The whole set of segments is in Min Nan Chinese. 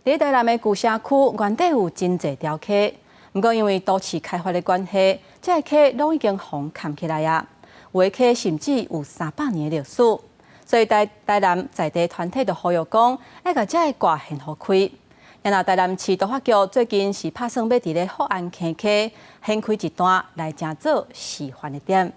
佇台南的舊城區，原底有真濟條溪，毋過因為都市開發的關係，這个溪攏已經予崁起來啊。有的溪甚至有300年的歷史，所以台台南在地團體就呼籲講，愛共這个蓋掀予開。若台南市都發局最近是拍算欲佇咧福安坑溪掀開一段來成做示範的點。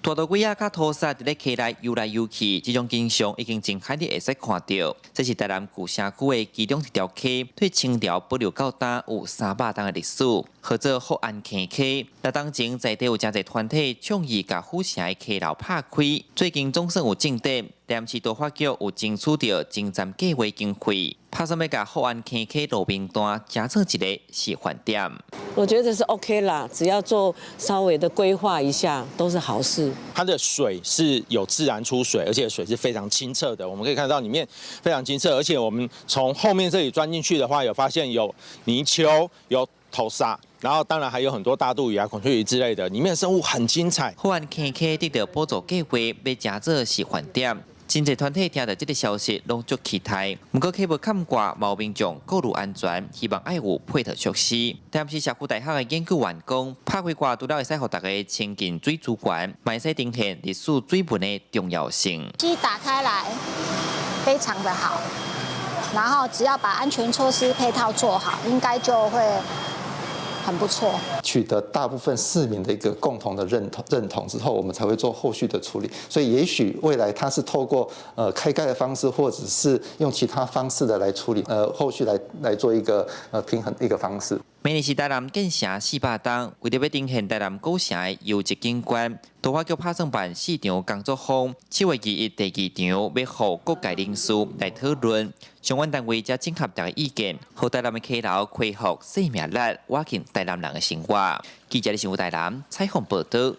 大肚龜仔佮塗虱佇咧溪內游來游去，這種景象已經真罕你會使看著。這是台南舊城區的其中一條溪，對清朝保留到今有300冬的歷史，號做福安坑溪。那當前在地有誠濟團體倡議共府城的溪流拍開，最近總算有進展。台南市都發局有爭取著前瞻計畫經費，拍算欲共福安坑溪路邊段加做一個示範點。我覺得是 OK 啦，只要做稍微的規劃一下，都是好事。它的水是有自然出水，而且水是非常清澈的。我們可以看到裡面非常清澈，而且我們從後面這裡鑽進去的話，有發現有泥鰍、有塗虱，然後當然還有很多大肚魚啊、孔雀魚之類的，裡面生物很精彩。福安坑溪得著補助計劃，欲成做示範點。真濟團體聽著這个消息，攏足期待。毋過溪無崁蓋，嘛有民眾顧慮安全，希望愛有配套設施。台南市社區大學的研究員講，拍開蓋除了會使予大家親近水資源，嘛會使呈現歷史水文的重要性。其實打開來非常的好，然後只要把安全措施配套做好，應該就會很不錯。取得大部分市民的一個共同的認同之後，我們才會做後續的處理。所以，也許未來它是透過開蓋的方式，或者是用其他方式的來處理，後續來做一個平衡一個方式。明年是台南建城400冬，為著欲呈現台南古城的優質景觀，都發局拍算辦四場工作坊，7月21第二場欲予各界人士來討論，相關單位才整合大家意見，予台南的溪流恢復生命力，倚近台南人的生活。記者的新聞台南採訪報導。